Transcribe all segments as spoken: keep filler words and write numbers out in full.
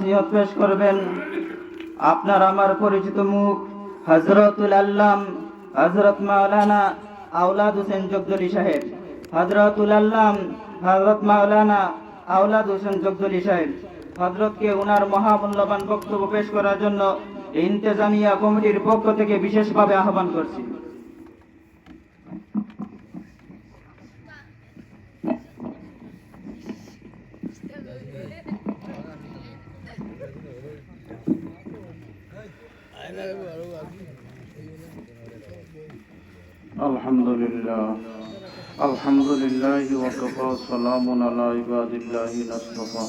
নসিহত পেশ করবেন আপনার আমার পরিচিত মুখ হযরতুল আল্লাম হযরত মাওলানা আওলাদ হোসেন জগদলি সাহেব। হযরতুল আল্লাম হযরত মাওলানা আওলাদ হোসেন জগদলি সাহেব হযরতকে ওনার মহামূল্যবান বক্তব্য পেশ করার জন্য ইন্তেজামিয়া কমিটির পক্ষ থেকে বিশেষভাবে আহ্বান করছি। الحمد لله. الحمد لله وكفى، سلام على عباد الذين اصطفى.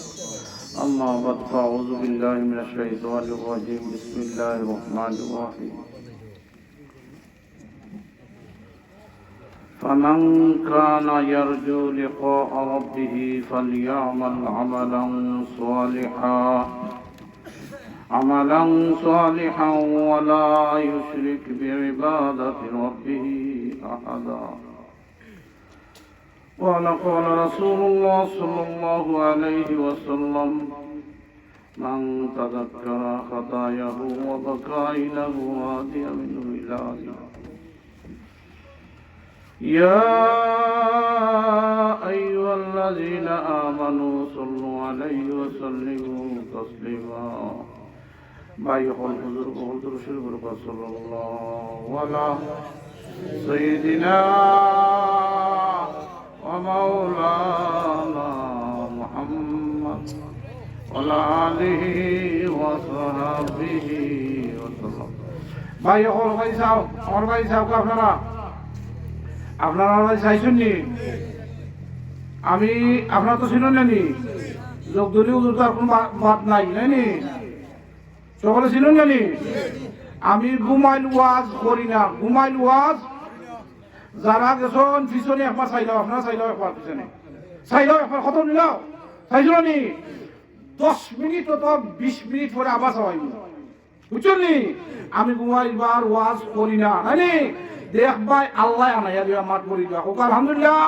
أما بعد، فأعوذ بالله من الشيطان الرجيم. بسم الله الرحمن الرحيم. فمن كان يرجو لقاء ربه فليعمل عملا صالحا، عملا صالحا ولا يشرك بعبادة ربه أحدا. قال، قال رسول الله صلى الله عليه وسلم: من تذكر خطاياه وبكى حينه راضي منه إلى آخره. يا أيها الذين آمنوا صلوا عليه وسلموا تسليما. ভাই অকল, হুজুর অকল, দুরূদ শরীফ পড়ুক্কা, সাল্লাল্লাহু আলা সাইয়্যিদিনা ওয়া মাওলানা মুহাম্মদ ওয়া আলা আলিহি ওয়া সাহবিহি ওয়া সাল্লাম। ভাই অকল, ভাই সাহেব, আমার ভাই সাহেব, আপনারা, আপনারা আমার ভাই চাইছইন নি? আমি, আপনারা তো চিনইন না নি? জগদলি হুজুর তো আর কুনু বা-, বাদ নাই, নাই নি? সকলে চিনইন না নি? আমি ঘুমাইল ওয়াজ করি না, ঘুমাইল ওয়াজ। যারা গেছইন পিছনে একবার চাইলাও, আপনারা চাইলাও একবার পিছনে। চাইলাও একবার, খবর নিলাও। চাইছো না নি? দশ মিনিট অথবা বিশ মিনিট পরে আবার চাইবো। বুঝছইন নি? আমি ঘুমাইল বার ওয়াজ করি না, নাই নি? দেখবায় আল্লায় আনাইয়া দিবা, মাত করি দিবা। কউক্কা আলহামদুলিল্লাহ।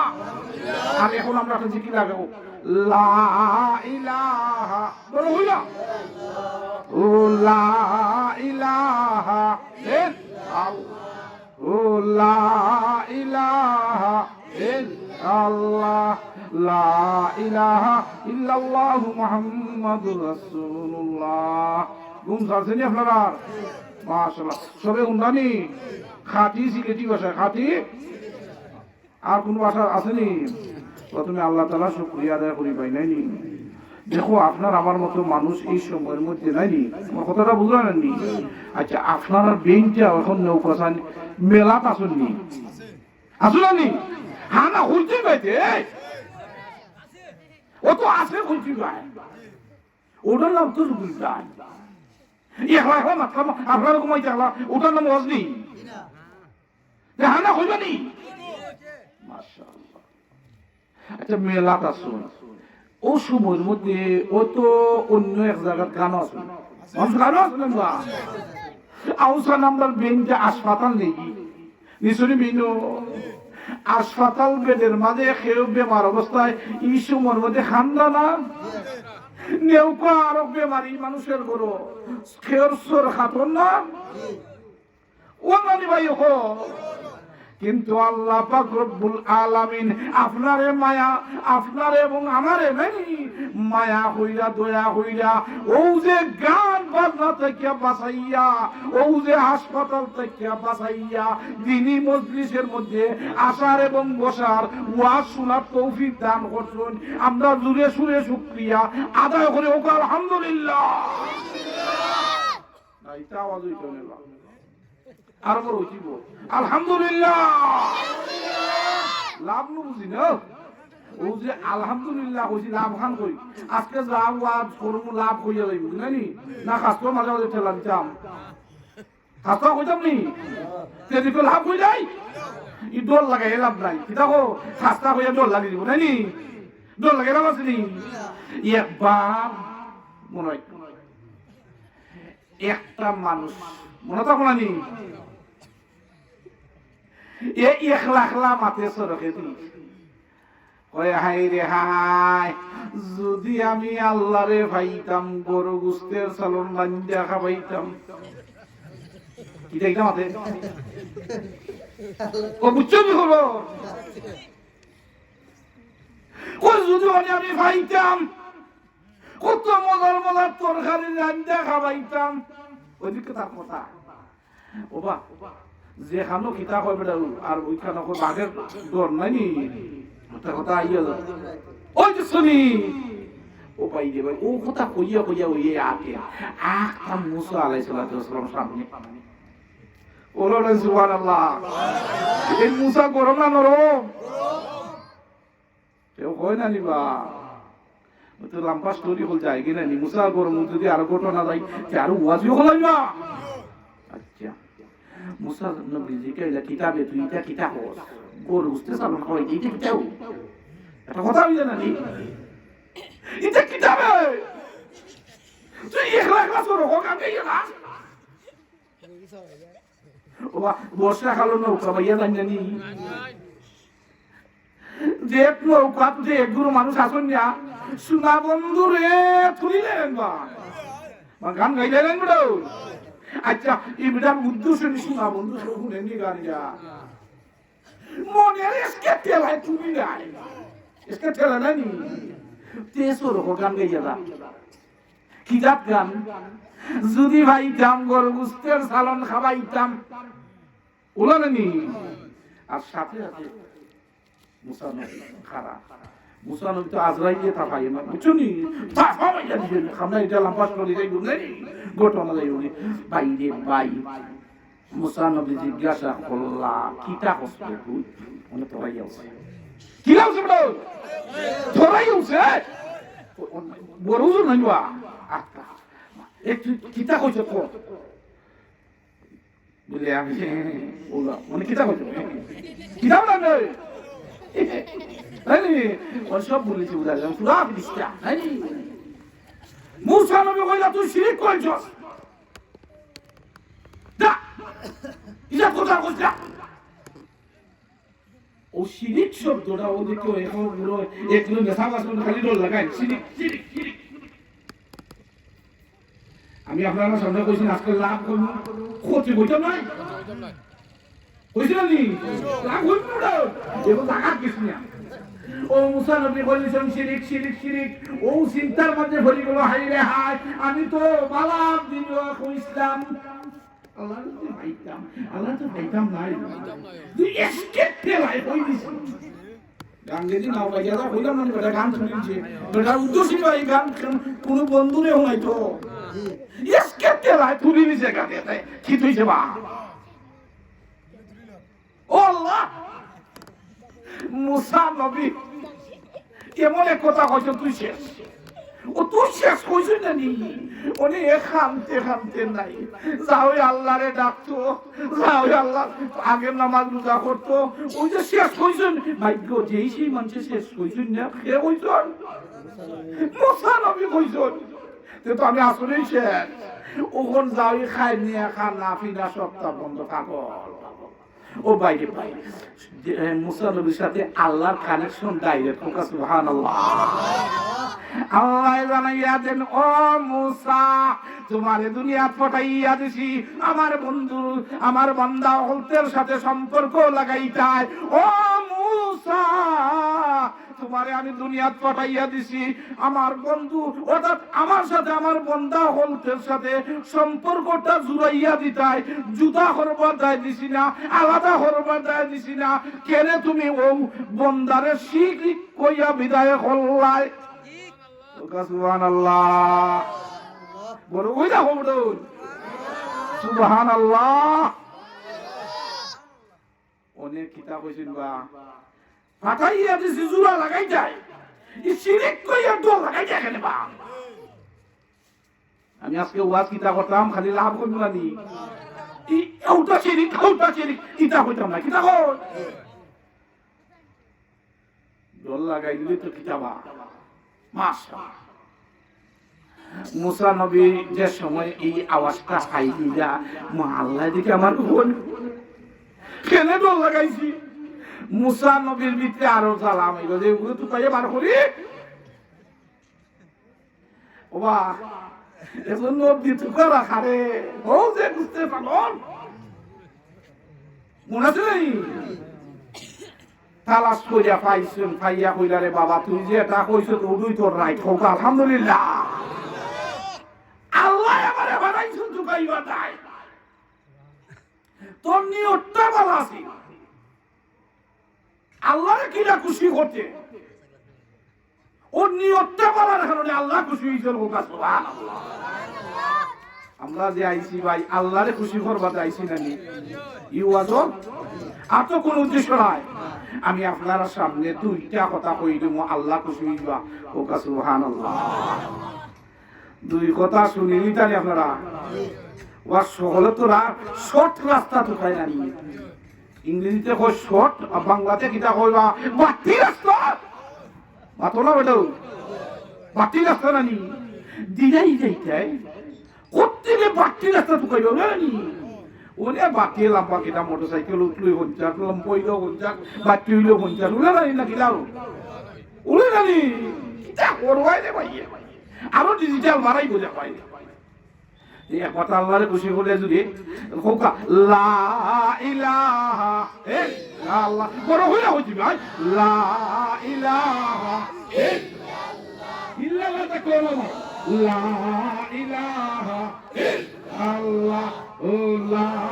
আর এখন আমরা একটা জিকির লাগাবো। লা ইলাহা, বড় হইলা। ও লা ইলাহা ইল্লাল্লাহ। ও লা ইলাহা ইল্লাল্লাহ, লা ইলাহা ইল্লাল্লাহু মুহাম্মাদুর রাসূলুল্লাহ। ঘুম ছাড়ছইন নি আপনারার? মাশাআল্লাহ। সবে হুনরা নি? খাঁটি সিলেটি ভাষায়, খাঁটি। আর কুনু ভাষা আছে নি? প্রথমে আল্লাহ তাআলার শুকরিয়া আদায় করি, ভাই, নাই নি? দেখো, আপনার আমার মতো মানুষ এই সময়ের মধ্যে নাই নি? আমার কথাটা বুঝলা না নি? আচ্ছা, আপনারার বেইনটা এখন নৌকা চান মেলাত আছইন নি? আছইন না নি? হা না, হুনছি ভাই, এই। ও তো আছে, হুনছি ভাই। ওটার নাম তো রুকুল ভাই। একলা একলা মাতলাম, আপনারা ঘুমাইতে একলা, ওটার নাম ওয়াজ নি? যে হা না কইবা নি? মাশাআল্লাহ। আচ্ছা, মেলাত আছইন, ও সময়ের মধ্যে ও তো অন্য এক জাগাত গানও আছইন, মানুষ গানও আছইন না। আউসা নামদার বেইনটা হাসপাতাল নেই, নিছুনি মিনো। হাসপাতাল বেডের মাঝে কেউ বেমার অবস্থায় ই সময়ের মধ্যে কান্দা না। নেউক্কা আরক বেমারি মানুষের ঘরো কেউর সর খাতর না। ও নানি ভাই, ও কিন্তু আল্লাহ পাক রব্বুল আলামিন আপনারে মায়া, আপনারে এবং আমারে নাই মায়া কইরা, দয়া কইরা, ও যে গান বাজনা থাকিয়া বাঁচাইয়া, ও যে হাসপাতাল থাকিয়া বাঁচাইয়া, দিনী মজলিসের মধ্যে আসার এবং বসার, ওয়াজ শোনার তৌফিক দান করছইন। আমরা জোরে সুরে শুকরিয়া আদায় করি, কউক্কা আলহামদুলিল্লাহ। না, ইটা আওয়াজ অইতো না। আর বড় অইবো। আলহামদুলিল্লাহ। লাভ নু বুঝি না? ও যে আলহামদুলিল্লাহ কইছি, লাভ খান কই? আজকে যা ওয়াজ করমু, লাভ কইয়া যাইবো, না নি? না, খাস্তা মাঝে মাঝে ঠেলা দিতাম। খাস্তা কইতাম নি? যদি তো লাভ কই যাই, ই ডর লাগাই লাভ নাই। কিতা কও? খাস্তা কইয়া ডর লাগি দিব, না নি? ডর লাগাই লাভ আছে নি? একবার মনে হয় একটা মানুষ, মনে থাকো না নি? এ একলা একলা মাতে সড়কে দি। কয়, "হায় রে হায়, যুদি আমি আল্লারে পাইতাম, গরু গুস্তের সালন রান্দিয়া খাবাইতাম।" কিতা, কিতা মাতে? ও বুঝছো নি খবর? কয়, "যুদি ওরে আমি পাইতাম, কত মজার মজার তরকারি রান্দিয়া খাবাইতাম।" ওদিকে তার কথা। ওবা, যেখানো কিতা কয় বেটা, আর ওইখানো কয় বাঘের ডর নাই নি? একটা কথা আইয়া যায়। ওই যে শুনি, ও ভাই রে ভাই, ও কথা কইয়া কইয়া ওই আগে, আখটা মুসা আলাইহিস সালাতু ওয়াস সালামের সামনে। ওরা বলেন, "সুবহানাল্লাহ।" এই মুসা গরম না নরম? কেউ কয় না নি বা? ও তো লম্বা story হল যায় কি না নি? মুসা গরম যদি আরো ঘটনা যায়, তে আরো ওয়াজিও হলাই না। আচ্ছা, মুসা নবী জিকাইলা, "কিতাবে তুই ইটা কিতা কস? গরু গুস্তে সালন খাওয়াই, ইটা কিতা? এটা কথা হইল না নি? ইটা কিতাবে? তুই একলা একলা তোর হোক, আমি ইয়ে না।" ওবা, বর্ষাকালো নৌকা বাইয়া যায় না নি? যে নৌকাত যে এক গুরু মানুষ আছইন না, সোনা বন্ধুরে তুলিলেন বা। বা গান গাইলেন বেটা। আচ্ছা, এই বেটার উদ্দেশ্য নি সোনা বন্ধু সব শুনে নি গান গা। মনের এসকে তেলায় তুলি নাই। এসকে তেলা নাই নি? তে সরো গান গাইয়া যা। কি জাত গান? "যুদি পাইতাম গরু গুস্তের সালন খাবাইতাম।" ওলা না নি? আর সাথে সাথে মুসা নবী খাড়া। মুসা নবী তো আজরাইলে তা পাই না, বুঝছো নি? তা পাওয়া যায় না, আমরা এটা লম্বা story যাই বলি, ঘটনা যাই বলি। ভাই রে ভাই, মুসা নবী জিজ্ঞাসা করলা, "কিতা কস তুই?" মানে তোরাই আছে। কি লাউছে বেটা? তোরাই আছে? বড় হুজুর নাই বা? আচ্ছা। এ, তুই কিতা কইছ ক? বলে, "আমি ওলা।" মানে কিতা কইছ? কিতা বলা নাই? তাই নি? ওর সব বলেছি, বুঝা গেল। পুরা ফিরিস্তা, তাই নি? মুসা নবী কইলা, "তুই শিরিক করছস। যা। ইজা কথা কইছ না।" ও শিরিক শব্দটা ওদের কেউ এখন পুরো এক কিলো মেশা বাসন খালি ডর লাগায়, শিরিক, শিরিক, শিরিক। আমি আপনারা সামনে কইছি, আজকে লাভ করবো, ক্ষতি কইতাম নাই। কইছি না নি? লাভ হইব না ওটা। এখন লাগাত গেছি না। ও মুসা নবী কইলেন, "শিরিক, শিরিক, শিরিক।" ও চিন্তার মধ্যে পড়ি গেল, "হায় রে হায়, আমি তো বালাম দিন ইসলাম।" আল্লাহ তো পাইতাম, আল্লাহ তো পাইতাম নাই। তুই এসকে তেলায় কই দিস? গাঙ্গেদি নাও পাইয়া যাও, কইলাম না, বেটা গান তুলি নিছে। বেটা উদ্দেশ্য ভাই গান কোন-, কোনো বন্ধুরে হুনাই তো। এসকে তেলায় তুলি নিছে গানে, তাই কি তুইছে বা? ও আল্লাহ! মুসা নবী এমন এক কথা কইছ, "তুই শেষ।" ও তুই শেষ কইছ না নি? ওনে এ খানতে খানতে নাই। যাও ওই আল্লাহরে ডাকতো, যাও ওই আল্লাহ আগের নামাজ রোজা করতো। ওই যে শেষ কইছইন, ভাগ্য যেই সেই মানুষে শেষ কইছইন না, কে কইছইন? মুসা নবী কইছইন। তে তো আমি আসলেই শেষ। ওখান যাও ওই খাই নিয়ে খানা পিনা সবটা বন্ধ থাকো। ও ভাই রে ভাই, যে, এ, মুসা নবীর সাথে আল্লাহর connection direct। হোক সুবহানাল্লাহ। আল্লাহ জানাইয়া দেন, "ও মুসা, তোমারে দুনিয়াত পাঠাইয়া দিছি আমার বন্ধু, আমার বান্দা হকলর সাথে সম্পর্ক লাগাইতায়। ও মুসা, তোমারে আমি দুনিয়াত পাঠাইয়া দিছি আমার বন্ধু, অর্থাৎ আমার সাথে আমার বান্দা হকলর সাথে সম্পর্কটা জুড়াইয়া দিতায়, জুদা করবার দায় দিছি না, আলাদা করবার দায় দিছি না। কেনে তুমি ও বান্দারে শিরিক কইয়া বিদায় করলায়?" সুবহানাল্লাহ। বড় কইলা হবড়। সুবহানাল্লাহ। অনেক কিতা কইছইন বা, "পাঠাইয়া দিছি জুড়া লাগাইতায়, ই শিরিক কইয়া ডর লাগাইতায় কেনে বা?" আমি আজকে ওয়াজ কিতা করতাম, খালি লাভ করবো না নি? ই, ওটা শিরিক, ওটা শিরিক, ইতা কইতাম না, কিতা কই? ডর লাগাই দিলে তো কিতা বা? মাশাআল্লাহ। মুসা নবী যে সময় এই আওয়াজটা পাইলা, মা আল্লাহ দেখি আমার বোন। কেনে ডর লাগাইছি? মুসা নবীর ভিতরে আরো জ্বালা অইলো যে, ওগুলো তুকাইয়া বার করি। ওবা, এজন্য নবী তুকারা খারে, ও যে বুঝতে পারল। মনে আছে নাই? তালাশ করিয়া পাইছইন, পাইয়া কইলা, "রে বাবা, তুই যে এটা কইছস, ওটাই তোর রাইট, হোক আলহামদুলিল্লাহ।" আল্লায় আমারে বানাইছইন তুকাইবার দায়। তোর নিয়তটা ভালা আছিল। আল্লারে কিলা খুশি করতে? ওর নিয়তটা ভালার কারণে আল্লাহ খুশি অইছইন, হোক সুবহানাল্লাহ। আমরা যে আইছি ভাই, আল্লারে খুশি করবার দায় আইছি না নি? ই ওয়াজও আর তো কোনো উদ্দেশ্য নাই। আমি আপনারার সামনে দুইটা কথা কই দিমু, আল্লাহ খুশি অইবা, হোক সুবহানাল্লাহ। দুই কথা হুনিলিতা নি আপনারা? ওয়া সকলে তো রা-, শর্ট রাস্তা তুকাইলা নি। ইংরেজিতে কয় শর্ট, আর বাংলাতে কিতা কইবা? বাট্টি রাস্তা। মাতো না বেটাও। বাট্টি রাস্তা না নি? দিরাই যাইতায়। কত্তিরে বাট্টি রাস্তা তুকাইবা না নি? ওরে বাট্টি লাম্বা কিতা মোটরসাইকেল উঠলে পঞ্চাশ, লম্বা অইলেও পঞ্চাশ, বাট্টি অইলেও পঞ্চাশ। উড়ে না নি না কিলাও? উড়ে না নি? কিতা করবায় রে ভাই? আরো ডিজিটাল বাড়াই বোঝা ভাই। এই এক কথা আল্লারে খুশি করে যদি হোক, লা ইলাহা ইল্লাল্লাহ। বড় হইয়া হইছি ভাই। লা ইলাহা ইল্লাল্লাহ। ইল্লাল্লাহ তা কোন? লা ইলাহা ইল্লাল্লাহ। ও লা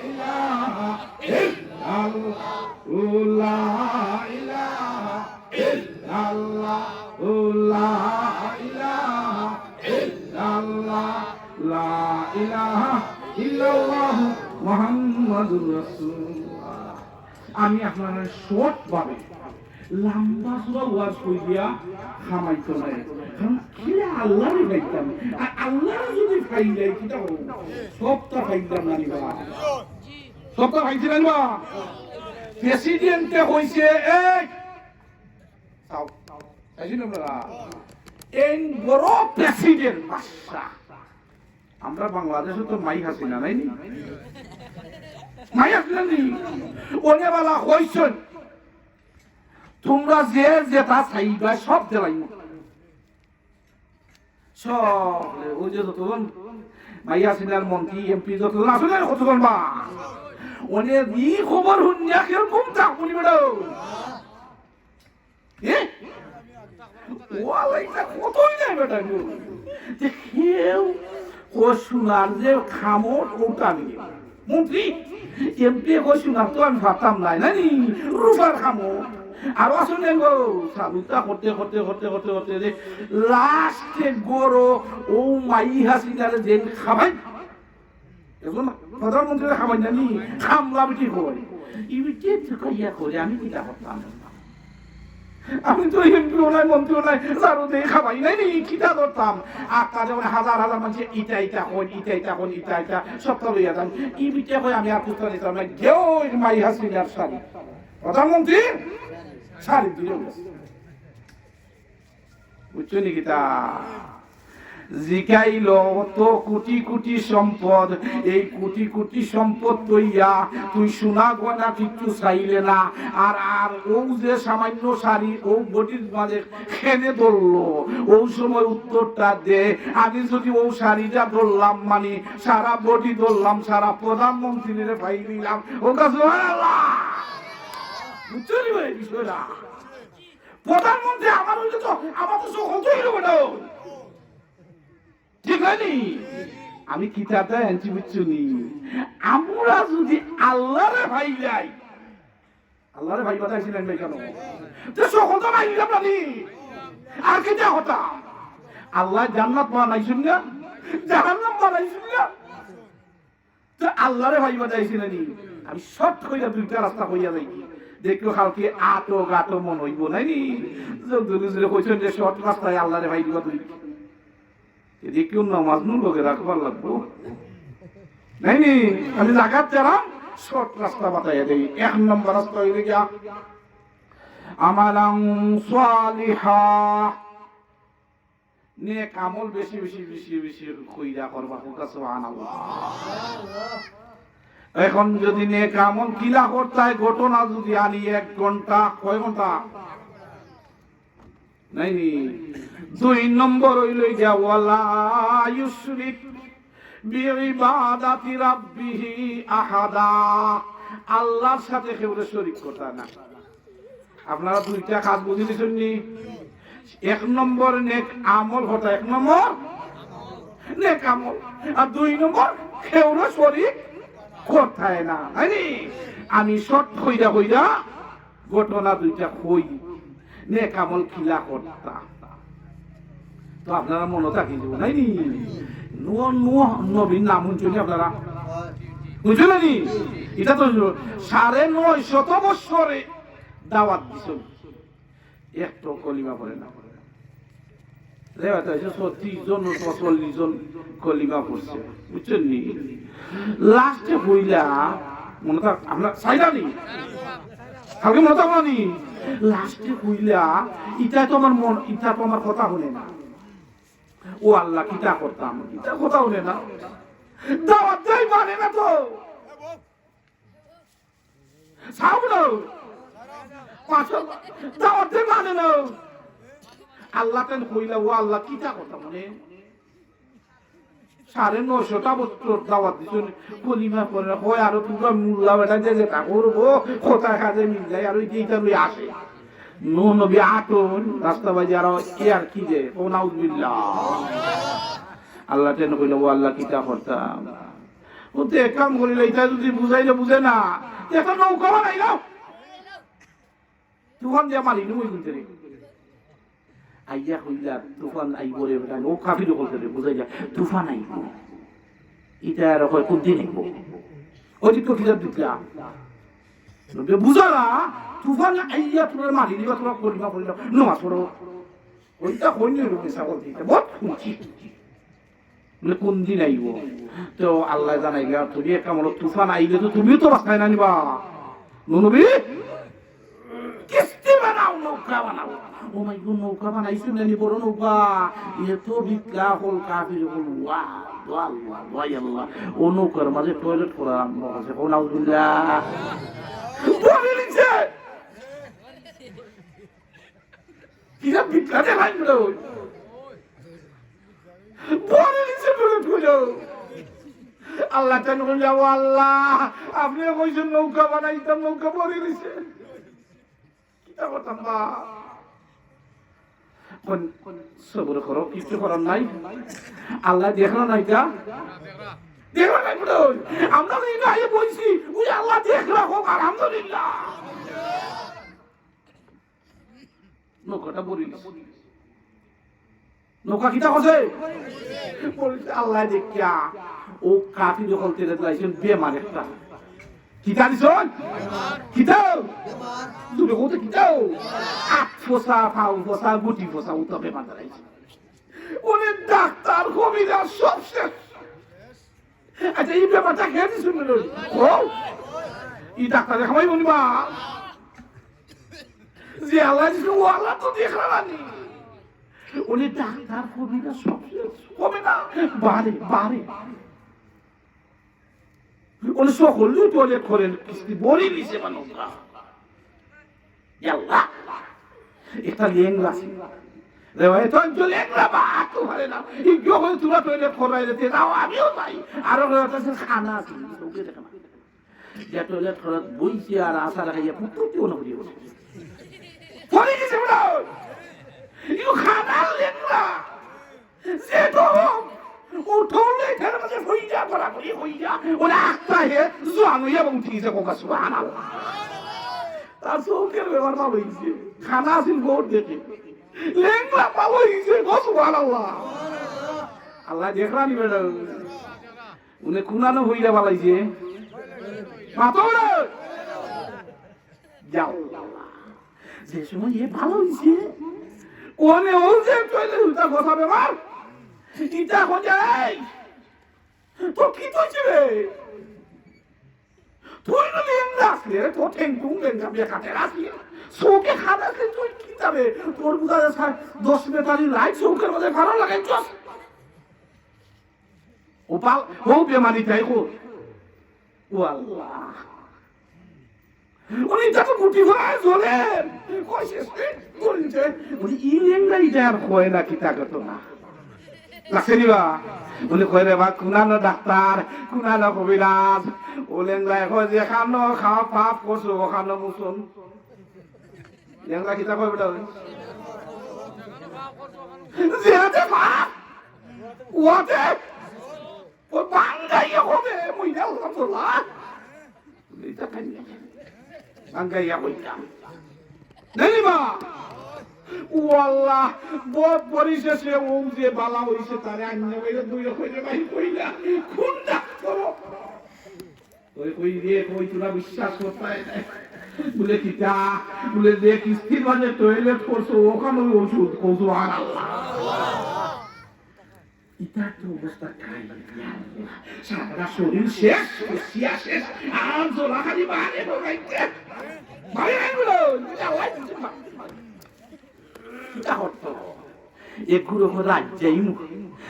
ইলাহা ইল্লাল্লাহ। ও লা ইলাহা ইল্লাল্লাহ, ও লা ইলাহা ইল্লাল্লাহ, লা ইলাহা ইল্লাল্লাহ মুহাম্মাদুর রাসূলুল্লাহ। আমি আপনারারে শর্ট ভাবে লম্বা চুড়া ওয়াজ কইয়া কামাইতো নায়, কারণ কিলা আল্লারে পাইতাম, আর আল্লারে যদি পাইলাই কিতা করব? সবটা পাইতাম না নি বা, সবটা পাইছি না নি বা। প্রেসিডেন্টে কইছে, এই চাও। চাইছেন আপনারা? এই বড় প্রেসিডেন্ট বাদশা। আমরা বাংলাদেশে তো মাই হাসিনা নাই নি? মাই হাসিনা নি? অনে বালা কইছইন, "তোমরা যে যেটা চাইবা সব দিলাইমু।" সব, ওই যে যতজন মাই হাসিনার মন্ত্রী, এমপি যতজন আছইন, কতজন বা? অনে ই খবর হুনিয়া কিরকম থাকবো নি বেটা? এ? ওয়ালা, ইটা কতই নাই বেটা গো। তে কেউ কয় সোনার যে খামো, ওটা আমি। মন্ত্রী, এমপি কয় সোনার তো আমি পারতাম নায়, না নি? রূপার খামো। আর আসলে গো, সাধুতা করতে, করতে, করতে, করতে, করতে যে লাস্টে গরো ও মাই হাসিনারে যেন খাবাই, এখন প্রধানমন্ত্রীরে খাবাই না নি, খামলা বেটি কয়। ই বেটি তুকাইয়া কয়, আমি কিতা করতাম? আমি তো এমপিও নায়, মন্ত্রীও নায়, যারও দেই খাবাই নাই নি, কিতা করতাম? আর তারে মানে হাজার হাজার মানুষে ইটা ইটা কয়, ইটা ইটা কয়, ইটা ইটা, সবটা লইয়া যান। ই বেটি কয়, আমি আর কুস্তা নিতাম না, গেও মাই হাসিনার শাড়ি। প্রধানমন্ত্রী শাড়ি দিয়ে গেছে। বুঝছো নি কিতা? জিকাইল, "অত কোটি কোটি সম্পদ, এই কোটি কোটি সম্পদ তইয়া তুই সোনা গয়না কিচ্ছু চাইলে না, আর, আর ও যে সামান্য শাড়ি, ও বডির মাঝে খেনে ধরলো, ও সময় উত্তরটা দে, আমি যদি ও শাড়িটা ধরলাম, মানে সারা বডি ধরলাম, সারা প্রধানমন্ত্রীরে পাই দিলাম।" ও সুবহানাল্লাহ। বুঝছো নি ভাই বিষয়টা? প্রধানমন্ত্রী আমার অইলে তো, আমার তো সকল তো অইলো বেটা। ঠিক অয় নি? আমি কিতাটা আনছি বুঝছো নি? আমরা যদি আল্লারে পাইলাই, আল্লারে পাইবার দায় আইছি না নি কেন? তে সকল তো পাইলাম না নি? আর কিতা কথা? আল্লায় জান্নাত বানাইছইন না? জাহান্নাম বানাইছইন না? তো আল্লারে পাইবার দায় আইছি না নি? আমি শর্ট কইরা দুইটা রাস্তা কইয়া যাই। দেখিও কালকে আটো গাটো মন অইবো নায় নি? জগদুল হুজুরে কইছইন যে শর্ট রাস্তায় আল্লারে পাই দিবা তুমি। এদিকে কেউ নামাজ নু লগে রাখবার লাগবো। নায় নি? আমি জাগাত যারা শর্ট রাস্তা বাতাইয়া দেই। এক নম্বর রাস্তা অইলো গিয়া আমালান সালিহা। নেক আমল বেশি বেশি, বেশি বেশি কইরা করবা, কউক্কা সুবহানাল্লাহ। এখন যদি নেক আমল কিলা করতায়, ঘটনা যদি আনি এক ঘন্টা, কয় ঘন্টা? নাই নি? দুই নম্বর অইল গিয়া, "ওয়ালা ইউশরিক বিইবাদাতি রাব্বিহি আহাদা।" আল্লাহর সাথে কেউরে শরিক করতা না। আপনারা দুইটা কাজ বুঝি দিছইন নি? এক নম্বর নেক আমল হতা, এক নম্বর নেক আমল, আর দুই নম্বর কেউরে শরিক করতায় না। নাই নি? আমি শর্ট কইরা কইরা ঘটনা দুইটা কই, নেক আমল কিলা করতা। তো আপনারা মনো থাকি দিব, নাই নি? নূহ, নূহ নবীর নাম হুনছইন নি আপনারা? হুনছইন না নি? ইটা তো সাড়ে নয় শত বছরে দাওয়াত দিছইন, একটাও কলিমা পড়ে না। রে ভাই, তো এই যে ছত্রিশ জন অথবা চল্লিশ জন কলিমা পড়ছে, বুঝছইন নি? লাস্টে কইলা, মনো থাক, আমরা চাইলা নি? কালকে মনো থাকবো নি? লাস্টে কইলা, "ইটা তো আমার মন, ইটা তো আমার কথা হুনে না। ও আল্লাহ, কিতা করতাম? ইটা কথা হুনে না। দাওয়াত দেই মানে না তো।" চাও না। পাঁচ ওয়াক্ত দাওয়াত দে মানে না। আল্লাহ তাইন কইলা, "ও আল্লাহ, কিতা কথা মানে? সাড়ে নয়শোটা বছর দাওয়াত দিছইন, কলিমা পড়ে না, কয় আরো তোমরা মোল্লা বেটা যে যেটা করবো, কথা কাজে মিল যায়, আর ওই যে ইটা লই আসে।" নূহ নবী আটইন, রাস্তা বাজে আরো ইয়ার কি যে, ও নাউজুবিল্লাহ। আল্লাহ তাইন কইলা, "ও আল্লাহ, কিতা করতাম?" ও তো এক কাম করিল, ইটা যদি বুঝাইলে বুঝে না, তে একটা নৌকা বানাইলাও। তুফান দিয়া মারি নিব ওই ভিতরে। আইয়া কইলা, "তুফান আইব রে বেটা।" ও কাফির অকলরে বুঝাইলা, "তুফান আইব।" ইটা আর কয়, "কোন দিন আইব?" ওই যে কিতাব দিতলা। বুঝারা, "তুফান আইয়া তোমরা মারি নিবা, তোমরা কলিমা পড়িলা, নামাজ পড়ো।" ওইটা কইনি, ওই মিছা বলতে, ইটা বহুত শুনছি। মানে, "কোন দিন আইব?" তো আল্লাহ জানাইলা, "তুমি এক কাম করো, তুফান আইলে তো তুমিও তো বাঁচতায় না নিবা। নবী, কিস্তি বানাও, নৌকা বানাও।" ও মাই গো, নৌকা বানাইছইন না নি, বড় নৌকা। এত বিকলা হল, কাফির হল, ওয়া, ওয়া আল্লাহ, ওয়া আল্লাহ। ও নৌকার মাঝে টয়লেট করা আরম্ভ করছে। ও নাউজুবিল্লাহ। পড়ে নিছে। কিরা বিদ্যা দেখাই দিল। পড়ে নিছে, পড়ে পড়ে। আল্লাহ তাআলা বললেন, "ও আল্লাহ, আপনি কইছেন নৌকা বানাইতাম, নৌকা পড়ে নিছে। কিতা করতাম বা?" কোন সবর করো, কিছু করার নাই। আল্লাহ দেখলো না ইটা? দেখলো না, বলো। আমরা তো এই আইয়া বইছি, ওই আল্লাহ দেখলো, হোক আলহামদুলিল্লাহ। নৌকাটা পড়ি গেছে। নৌকা কিতা করছে? পড়ি গেছে। আল্লাহ দেখিয়া, ও কাফির অকল তেরে লাইছেন বেমার একটা। কিতা দিছইন? কিতা? জোরে কও তো কিতা? আত ফসা, ফাউ ফসা, গুটি ফসা, ও তো বেমার দাঁড়াইছে। ওরে ডাক্তার, কবিরাজ, সব শেষ। আচ্ছা, এই বেমারটা কে দিছইন? ও, এই ডাক্তারে খাওয়াই বলবা। যে আল্লাহ দিছে, ও আল্লাহ তো দেখরা না নি। ওরে ডাক্তার, কবিরাজ, সব শেষ। কমে না, বাড়ে, বাড়ে। ওরে সকল টয়লেট করের, কিস্তি ভরি নিছে মানুষ। ইয়াল্লা। একটা লেংড়া আছে। রেওয়ায়েত একজন লেংড়া বা আটতে পারে না। ইগিয়ে কয়, "তোমরা টয়লেট করাই রে, তে যাও, আমিও যাই।" আরো রেওয়ায়েত আছে, খানা আছে, চোখে দেখে না। যে টয়লেট করাত বইছে আর আশা রাখাইয়া পুতুলটিও না করিয়া বসে। পড়ে গেছে বেটা। ইগু খানার লেংড়া। যে তো উঠলে এটার মাঝে হইয়া, ঘোরাঘুরি হইয়া, ওরা আটটা হে জোয়ান হইয়া এবং উঠি গেছে, কোকা সুবহানাল্লাহ। তার চোখের ব্যবহার ভালো হইছে। খানা আছিল ভোট দেখে। লেংড়া ভালো হইছে, কো সুবহানাল্লাহ। আল্লাহ দেখরা নি বেটা। উনি কুনানো হইয়া বালাইছে। মাতো রে। যাও। যে সময় এ ভালো হইছে, ওনে ও যে টয়লেট উল্টা কথা বেমার, ইটা হয়ে যায়। তো কি তো হইছে রে? তুই তো লেংড়া আসলে রে, তোর ঠেং টুং লেংড়া বেকাতে আসলে। চোখে খাদ আসলে তুই কি যাবে? তোর বুঝা যায় দশ ব্যাটারি লাইট চোখের মধ্যে ভালো লাগাইছস। ও পাল, ও বেমারি তাই কো। ও আল্লাহ, উনি তাকে গুটি ভাই ধরে কইছে, বলছে, উনি ই লেংড়া ইটা আর কয় না, কিতা কত না। লাগছে নি বা? উনি কয়, "রে বা, কুনানো ডাক্তার, কুনানো কবিরাজ?" ও লেংড়ায় কয়, "যেখানো খা-, পাপ করছো, ওখানো মুছন।" লেংড়া কিতা কয় বেটা? ওই যেতে পাপ, ওতে ও বাঙ্গাইয়া হবে, মইনা আল্লাহ তোলা। এটা খাই না। বাঙ্গাইয়া কইতাম। দেখলি বা? ও আল্লাহ, বদ পরিশেষে ও যে বালা হইছে, তারে আইনা বাইরে দুই কইলে ভাই কইলা, কোন ডাক্তার? ওই কই রে, কই তোরা বিশ্বাস করতে হয় না। বলে, "কিতা?" বলে, "যে কিস্তির মাঝে টয়লেট করছো, ওখানে ওই ওষুধ।" কও, "সুবহানাল্লাহ।" ইতার তো অবস্থা কাই, ইয়া আল্লাহ। সারা শরীর শেষ, হুঁশিয়া শেষ, আর জোড়া খালি বারে ঢোকাইতে। বারে আইগুলো, ইয়া আল্লাহ, ইয়া আল্লাহ। কিতা করতো? এগুলো রাত যাইমু।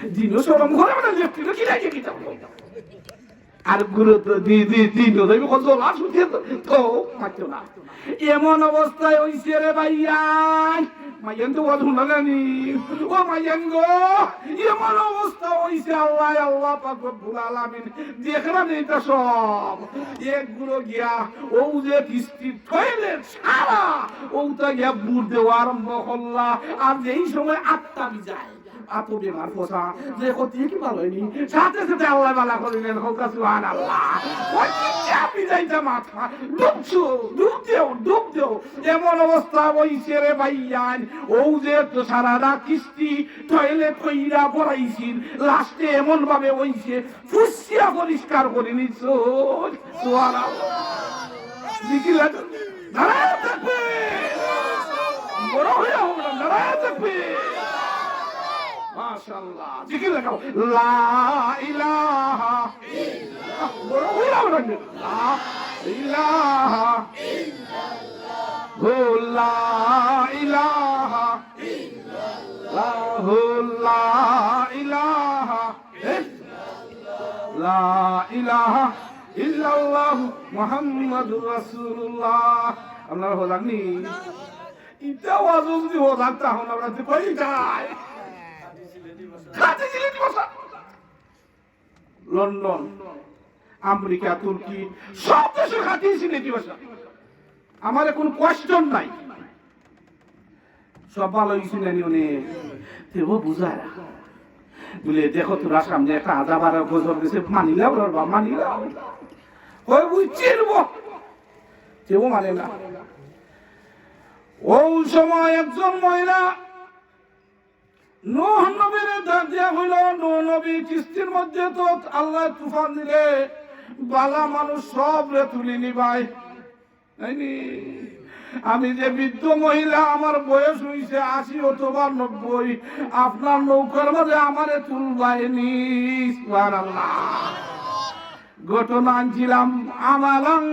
দিনও শরম করে, আমরা লেফটিনও কি লাগে, কিতা করতো? আর গুরুত্ব দি, দি, দি, নদী কত লাশ উঠে তো, তো পারতো না। এমন অবস্থায় হইছে রে ভাইয়া, মাইয়ান তো ওয়াজ হুনলা নি। ও মাইয়ান গো, এমন অবস্থা হইছে, আল্লাহ, আল্লাহ পাক রব্বুল আলামিন। দেখরা নি ইতা সব। এক গুলো গিয়া, ও যে কিস্তি টয়লেট সারা, ওটা গিয়া বুড় দেওয়া আরম্ভ করলা। আর যেই সময় আত্মা বিজায়, আতো বেমার ফসা, যে ক্ষতি কি ভালো হয়নি, সাথে সাথে আল্লাহ বালা করে নেন, হোক সুবহানাল্লাহ। ওই কিচ্ছা আপনি যাইতা মাথা, ডুবছো, ডুব দেও, ডুব দেও। এমন অবস্থা হইছে রে ভাইয়ান, ও যে তো সারা রাত কিস্তি, টয়লেট কইরা পড়াইছিল, লাস্টে এমন ভাবে হইছে, ফুসিয়া পরিষ্কার করে নিছো। সুবহানাল্লাহ। জিকির লাগে। নারায়ে তাকবীর। বড় হইয়া হোক না, নারায়ে তাকবীর। মাশাআল্লাহ। জিকির লাগাও। লা ইলাহা ইল্লাল্লাহ। বড় হইয়া হোক না। লা ইলাহা ইল্লাল্লাহ। লা ইলাহা ইল্লাল্লাহ। লা ইলাহা ইল্লাল্লাহ। লা ইলাহা ইল্লাল্লাহু মুহাম্মাদুর রাসূলুল্লাহ। আপনারা হজাক নি? ইটা ওয়াজ যদি হজাক, তখন আমরা তো কই যাই? খাঁটি সিলেটি ভাষা। লন্ডন, আমেরিকা, তুর্কি, সব দেশের খাঁটি সিলেটি ভাষা। আমার কোনো কোয়েশ্চন নাই। সব ভালো হইছে না নি অনে? তেও বুঝায় না। বলে, "দেখো, তোরা সামনে একটা আজাব আর গজব গেছে, মানিলাও রে বাবা, মানিলাও।" কয়, "বুঝছি রে বাবা।" তেও মানে না। ওই সময় একজন মহিলা নূহ নবীরে ডাক দিয়া কইল, "নূহ নবী, কিস্তির মধ্যে তো আল্লাহ তুফান দিলে বালা মানুষ সবরে তুলি নিবায়।" তাই নি? আমি যে বৃদ্ধ মহিলা, আমার বয়স হইছে আশি অথবা নব্বই, আপনার নৌকার মাঝে আমারে তুলবায় নি। সুবহানাল্লাহ। ঘটনা আনছিলাম, আমালান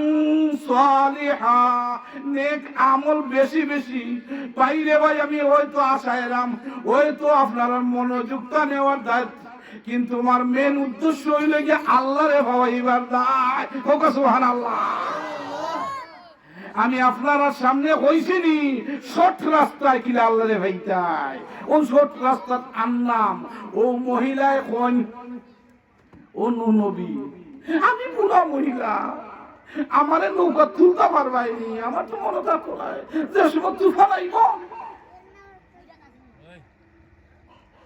সালিহা, নেক আমল বেশি বেশি। বাইরে ভাই, আমি হয়তো আশা এলাম, হয়তো আপনারা মনোযোগটা নেওয়ার দায়িত্ব, কিন্তু আমার মেইন উদ্দেশ্য হইল গিয়া আল্লাহরে ভাবাইবার দায়। হোক সুবহানাল্লাহ। আমি আপনারা সামনে কইছি নি, শর্ট রাস্তায় কিলা আল্লাহরে ভাইতায়। ও শর্ট রাস্তাত আনলাম, ও মহিলায় কইন, "ও নূহ নবী, আমি বুড়া মহিলা, আমারে নৌকা তুলতা পারবায় নি, আমার তো মনে থাকতো না, যে সময় তুফান আইব।"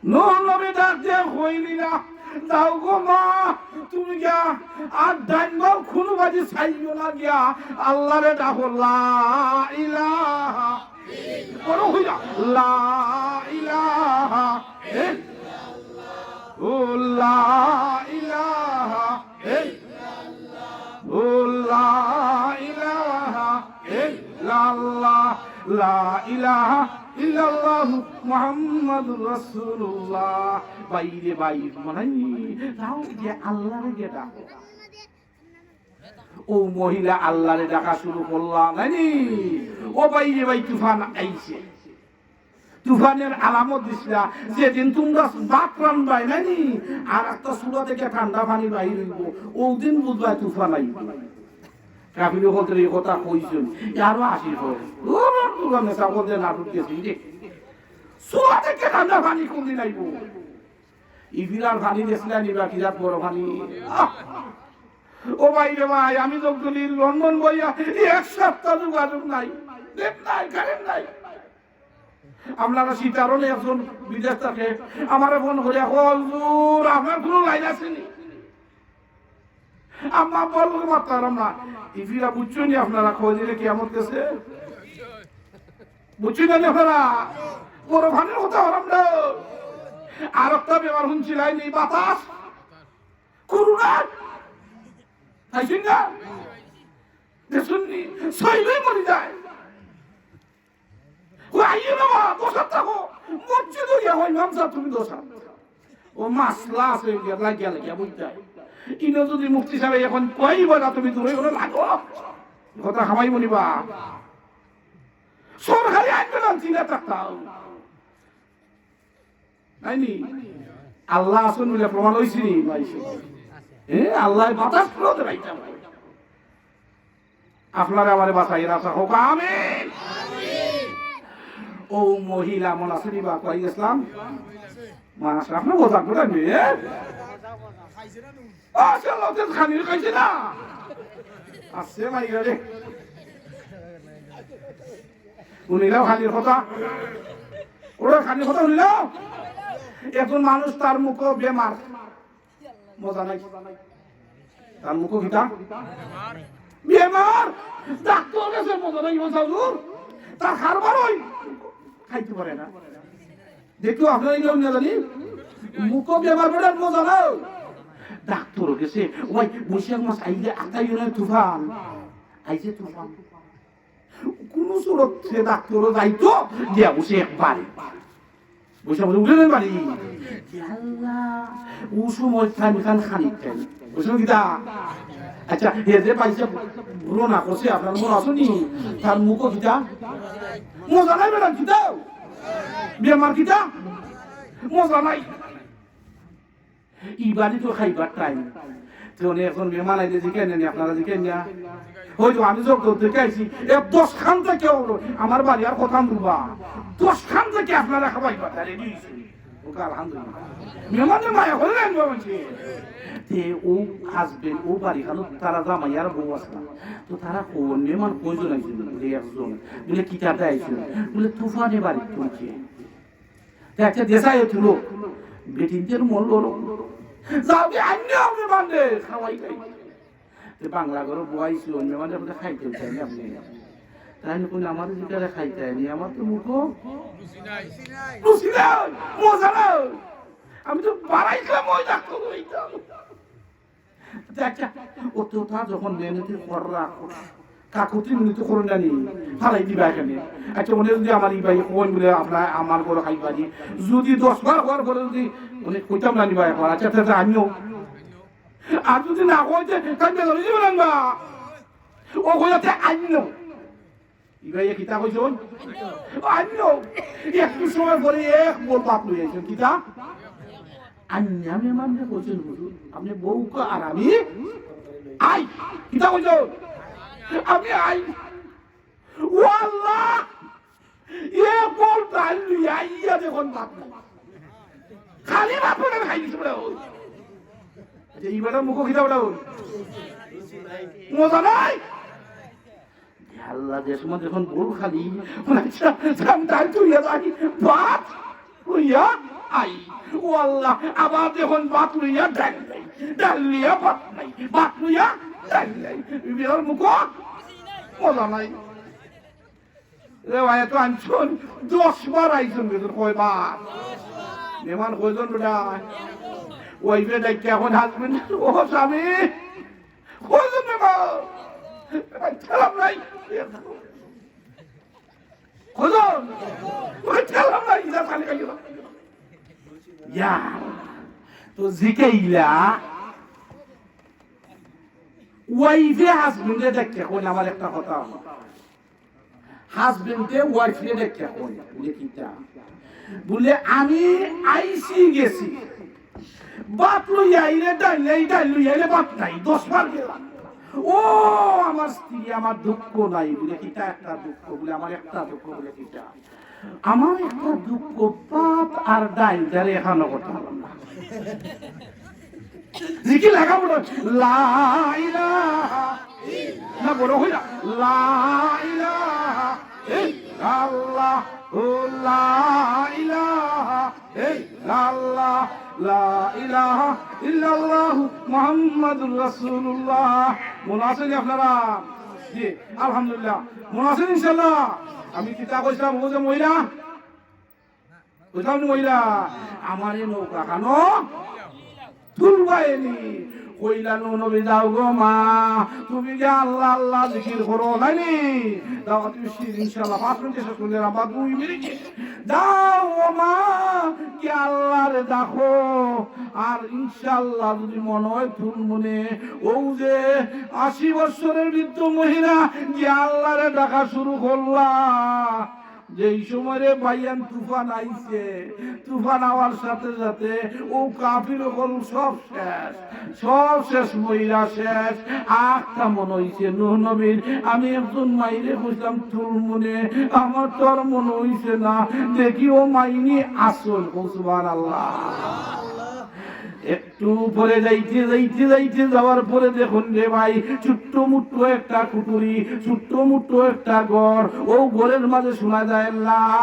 নূহ নবী ডাক দিয়া কইলা, "যাও গো মা, তুমি গিয়া আর ডাইন বাও কোনো বাজি চাইও না, গিয়া আল্লাহরে ডাকো, লা ইলাহা।" বড় হইয়া, "লা ইলাহা ইল্লাল্লাহ, ও লা ইলাহা ইল্লাল্লাহ, ও লা ইলাহা ইল্লাল্লাহ, লা ইলাহা ইল্লাল্লাহু মুহাম্মাদুর রাসূলুল্লাহ।" বাইরে বাইর মানে, যাও গিয়া আল্লাহরে গিয়া ডাকো। ও মহিলা আল্লাহরে ডাকা শুরু করলা, নানি? ও বাইরে ভাই, তুফান আইছে। তুফানের আলামত দিছলা, যেদিন তুমরা ভাত রানবায় না নি, আর একটা চুলা থাকি ঠান্ডা পানি বাইর অইবো, অউ দিন বুঝবায় তুফান আইবো। কাফির অকলরে ই কথা কইছইন, আরো হাসি পায়। ও বাবা, তুফান মেসা বলতে নাটক গেছি রে। চুলা থাকি ঠান্ডা পানি কুনদিন আইবো? ইফিরার পানি দেখছলা নি বা, কিজাত বড় পানি। আহ! ও ভাই রে ভাই, আমি যখন ই লন্ডন বইয়া এক সপ্তাহ যোগাযোগ নাই, নেট নাই, কারেন্ট নাই। আপনারা সিটারও একজন বিদেশ থাকে, আমারে ফোন করিয়া কয়, "হুজুর, আপনার কুনু লাইন আছে নি?" আম্মা বলবো মারতাম না। ইফিরা বুঝছইন নি আপনারা, কয় দিলে কিয়ামত গেছে। বুঝছইন নি আপনারা? বড় পানির কথা হারাম না। আর একটা বেমার হুনছিলায় নি, বাতাস। করোনা। খাইছইন না? দেখছইন নি? ছইলেই মরি যায়। ও আইও না বা, বসত থাকো। মসজিদো গিয়া কয়, "ইমাম সাব, তুমি দোষ আনো।" ও মাসলা আছে, লাগিয়া লাগিয়া বুঝতে হয়। ইনো যদি মুফতি সাবে এখন কয়, "বেটা, তুমি দূরে ওরে লাগো।" কথা হামাই মনিবা। সরকারি আইন বেলান চিনা থাকতাম। নায় নি? আল্লাহ আছইন বুলে প্রমাণ অইছে নি? অইছে। এ, আল্লায় বাতাস করে দেবাইতাম। আপনারে আমারে বাঁচাইয়া রাখউক, আমিন। ও মহিলা মন আছে নি বা, কই গেছিলাম? মা আছে, আপনার কথা বলে নি, এ? ও, সে লোকে খানি খাইছে না? আছে মাইয়া রে। হুনিলাও খানির কথা। ওরা খানির কথা হুনিলাও? একজন মানুষ তার মুখো বেমার। মজা নাই। তার মুখো কিতা? বেমার। ডাক্তর গেছে, মজা নাই, ইমাম সাব হুজুর। তার কারবার অই খাইতে পারে না। দেখো, আপনারা ইগুলা না জানি, মুখো বেমার বেটার মজা নাই। ডাক্তর গেছে, ওই বৈশাখ মাস আইলে আতাই না তুফান। আইছে তুফান। কুনু সুরতে ডাক্তরও যাইতো, গিয়া বসে একবারে। বসে বসে উঠে নেন বাড়ি। ইয়া আল্লাহ, ও সময় খান খান খানি খান। বুঝলেন কিতা? আচ্ছা, হে যে পাইছে, বুড়ো না করছে, আপনার মনে আছে নি? তার মুখো কিতা? মজা নাই বেটা, কিতা? বেমার কিতা? মজা নাই। ই বাড়ি তো খাইবার টাইম। তো অনে একজন মেহমান আইলে জিকাইন না নি, আপনারা জিকাইন না? অইতো আমি সব দূর থাকি আইছি, এ দশ খান থাকি অইলো, আমার বাড়ি আর কথা বলবা, দশ খান থাকি আপনারা খাবাইবা, তাহলে রেডি অইছে। ওকে, আলহামদুলিল্লাহ। মেহমানে মায়া করে না, মেহমান সে। তে ও হাজবেন্ড, ও বাড়ি খানো, তারা জামাই আর বউ আছে না। তো তারা কোন মেহমান কয়জন আইছে? বলে, "একজন।" বলে, "কিতাতে আইছে?" বলে, "তুফানে বাড়ি তুলছে।" তে একটা দেশায় তুলো, বেটিনদের মন লড়ো। যাও কি আইনে হবে মানে, খাওয়াই খাই। তে বাংলা ঘরো বওয়াইছি, অন্য মানে আপনি খাইতে চাই না আপনি। তাই না, কোন আমার ভিতরে খাইতে আইনি, আমার তো মুখো রুচি নাই, মজা নাই। আমি তো বাড়াইছিলাম ওই ডাক্তার অইতাম। আচ্ছা, অতটা যখন মেহনতি কররা, কাকুতি মিনতি কররা না নি, ফালাই দিবা এখানে। আচ্ছা, অনে যদি আমার ই ভাই কইন বলে, "আপনার আমার ঘরো খাইবা নি?" যদি দশ বার কওয়ার পরে যদি অনে কইতাম না নি ভাই, আচ্ছা, আচ্ছা, আচ্ছা, আমিও। আর যদি না কইতে, তাই বেজার অইযিবা না বা? ও কইয়াতে আইনো। ইবায় কিতা কইছইন? আইনো। একটু সময় পরে এক বল বাপ লই আইছইন। কিতা? আইনা মেহমানরে কইছইন, "হুজুর, আপনে বউকা আর আমি আই।" কিতা কইছইন? "আমি আই।" ও আল্লাহ! এক বল ডাইল লইয়া আইয়া দেখইন বাপ নাই। খালি বাপ নাই, খাই দিছে বেটা অউ। আচ্ছা, ই বেটার মুখো কিতা বেটা অউ? মজা নাই? আল্লাহ, যে সময় যখন বল খালি, আচ্ছা, যান ডাইল তুলিয়া যাই, ভাত লইয়া আই। ও আল্লাহ, আবার যখন ভাত লইয়া ডাইল নাই, ডাইল লইয়া ভাত নাই, ভাত লইয়া ডাইল নাই। ই বেটার মুখো মজা নাই। রে ভাই, এত আনছইন, দশ বার আইছইন, বেতন কয়বার? মেহমান কয়জন বেটা? ওয়াইফে ডাকিয়া কইন হাজবেন্ড, "ও স্বামী, কয়জন মেহমান?" "ঠেলাম নাই।" "কয়জন?" "ঠেলাম নাই।" ইয়া, তো জিকাইলা, ওয়াইফে হাজবেন্ডে ডাকিয়া কইন, "আমার একটা কথা।" হাজবেন্ডে ওয়াইফরে ডাকিয়া কইন, বলে, "কিতা?" বুলে, "আমি আইছি গেছি, ভাত লইয়া আইলে ডাইল নাই, ডাইল লইয়া আইলে ভাত নাই, দশ বার গেলাম। ও আমার স্ত্রী, আমার দুঃখ নাই।" বুলে, "কিতা একটা দুঃখ?" বুলে, "আমার একটা দুঃখ।" বুলে, "কিতা?" "আমার একটা দুঃখ, ভাত আর ডাইল যারে এখানো করতে পারলাম না।" জিকির লাগা বড়, লা ইলাহা, না বড় হইলা, লা ইলাহা ইল্লাল্লাহ, ও লা ইলাহা ইল্লাল্লাহ, লা ইলাহা ইল্লাল্লাহু মুহাম্মাদুর রাসূলুল্লাহ। মনো আছে নি আপনারা? জি, আলহামদুলিল্লাহ। মনো আছে ইনশাআল্লাহ? আমি কিতা কইছিলাম, ও যে মহিলা, বুঝলাম নি মহিলা? আমারে নৌকা খানো তুলবায়নি। কইলা, "নু নবী, যাও গো মা, তুমি যে আল্লাহ আল্লাহ জিকির করো, নাইনি? দাওয়াতি শির ইনশাআল্লাহ পাঁচ মিনিটে শেষ করলে আমরা দুই মিনিটে। যাও গো মা, কি আল্লাহরে ডাকো, আর ইনশাআল্লাহ যদি মনে হয় তুলমুনে।" ও যে আশি বছরের বৃদ্ধ মহিলা যে আল্লাহরে ডাকা শুরু করলা, যেই সময় রে ভাইয়ান তুফান আইছে, তুফান আওয়ার সাথে সাথে ও কাফির অকল সব শেষ, সব শেষ, মইরা শেষ। আখতা মনো অইছে নূহ নবীর, "আমি একজন মাইরে খুঁজলাম তুলমুনে, আমার তো আর মনো অইছে না, দেখি ও মাইনি আসল।" কও সুবহানাল্লাহ। একটু পরে যাইতে, যাইতে, যাইতে, যাওয়ার পরে দেখুন রে ভাই, ছোট্ট মুট্ট একটা কুটুরি, ছোট্ট মুট্ট একটা ঘর। ও ঘরের মাঝে শোনা যায়, "লা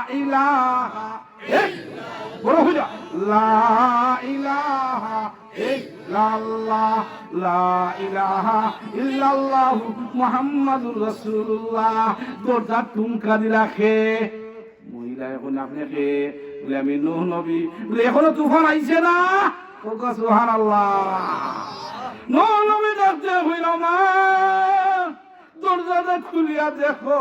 ইলাহা ইল্লাল্লাহ।" বড় হইয়া, "লা ইলাহা ইল্লাল্লাহ, লা ইলাহা ইল্লাল্লাহু মুহাম্মাদুর রাসূলুল্লাহ।" দরজা টুনকা দিলা খে? মহিলা এখন আপনি কে? বলে, "আমি নূহ নবী।" বলে, "এখনো তুফান আইছে না?" কউক্কা সুবহানাল্লাহ। নূহ নবী ডাক দিয়া কইলা, "মা, দরজাটা খুলিয়া দেখো,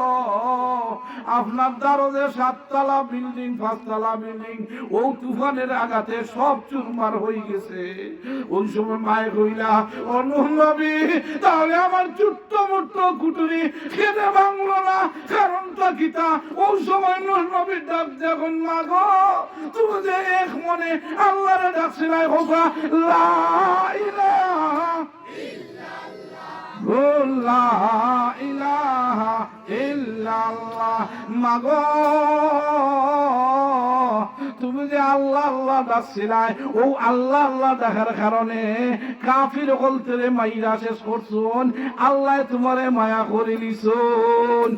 আপনার দ্বারো যে সাততলা বিল্ডিং, পাঁচতলা বিল্ডিং, ও তুফানের আঘাতে সব চুরমার হয়ে গেছে।" ওই সময় মায়ে কইলা, "ও নূহ নবী, তাহলে আমার ছোট্ট মোট্ট কুটুরি কেনে ভাঙলো না? কারণটা কিতা?" ওই সময় নূহ নবীর ডাক দেখুন, "মা গো, তুমি যে এক মনে আল্লাহরে ডাকছিলায়, কউক্কা লা ইলাহা, ও লা ইলাহা ইল্লাল্লাহ।" মা গো, তুমি যে আল্লাহ আল্লাহ ডাকছিলায়, ও আল্লাহ আল্লাহ ডাকার কারণে কাফির অকলতরে মাইরা শেষ করছুন, আল্লায় তুমারে মায়া করিলিছুন।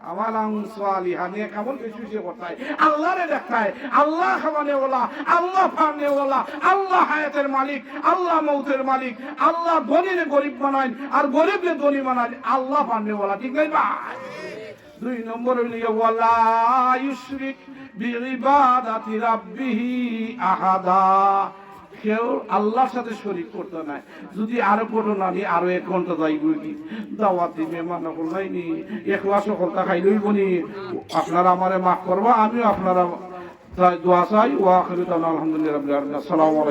আমালান সালিহা, নেক আমল বেশি বেশি করতায়, আল্লাহরে ডাকতায়। আল্লাহ খাওয়ানেওয়ালা, আল্লাহ পাওয়ানেওয়ালা, আল্লাহ হায়াতের মালিক, আল্লাহ মউতের মালিক। আল্লাহ ধনীরে গরিব বানাইন আর গরিবরে ধনী বানাইন, আল্লাহ পাওয়ানেওয়ালা, ঠিক নানি ভাই? দুই নম্বর অইল গিয়া, "ওয়ালা ইউশরিক বিইবাদাতি রাব্বিহি আহাদা।" কেউ আল্লাহর সাথে শরিক করতো নায়। যদি আরো ঘটনা, আমি আরো এক ঘন্টা যাইবো কি? দাওয়াতি মেহমান অকল নায়নি, একলা সকলতা খাইলে অইবো নি? আপনারা আমারে মাফ করবা, আমিও আপনারার দোয়া চাই। ওয়া আখিরু দাওয়ানা আলহামদুলিল্লাহি রাব্বিল আলামিন। আসসালামু আলাইকুম।